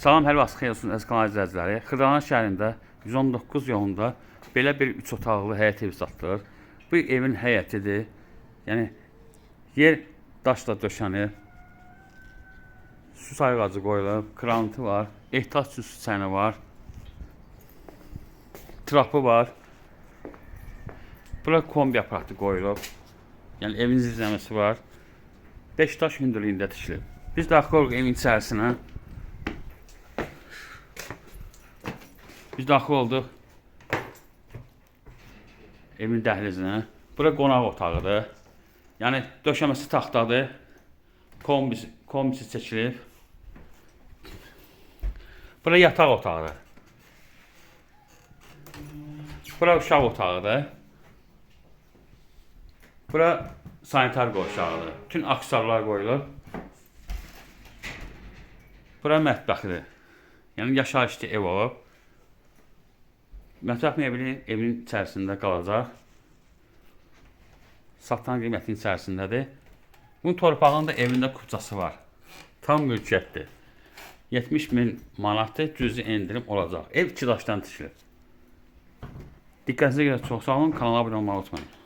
Salam, hər vaxt xeyir olsun əziz kanal izləyiciləri. Xırdalan şəhərində 119 yolunda belə bir 3 otaqlı həyət evi satılır. Bu evin həyətidir. Yəni yer daşla döşənir. Su sayğacı qoyulub, krantı var, ehtiyac üçün su çəni var. Trapı var. Bura kombi aparatı qoyulub. Yəni evin izləməsi var. 5 daş hündürlüyündə tikilib. Biz daxil olduq evin içərisinə. Biz daxil olduq evin dəhlizinə. Bura qonaq otağıdır. Yəni döşəməsi taxtadır. Kombisi çəkilib. Bura yataq otağıdır. Bura uşaq otağıdır. Bura sanitar qovşağıdır. Bütün aksesuarlar qoyulub. Bura mətbəxidir. Yəni yaşayışlı ev olub. Mətbəx mebeli evin içərisində qalacaq. Satan qiymətin içərisindədir. Bunun torpağının da evində kupçası var. Tam mülkiyyətdir. 70 min manatdır, cüzi endirim olacaq. Ev iki daşdan tikilib. Diqqətinizə görə çox sağ olun. Kanala abunə olmağı unutmayın.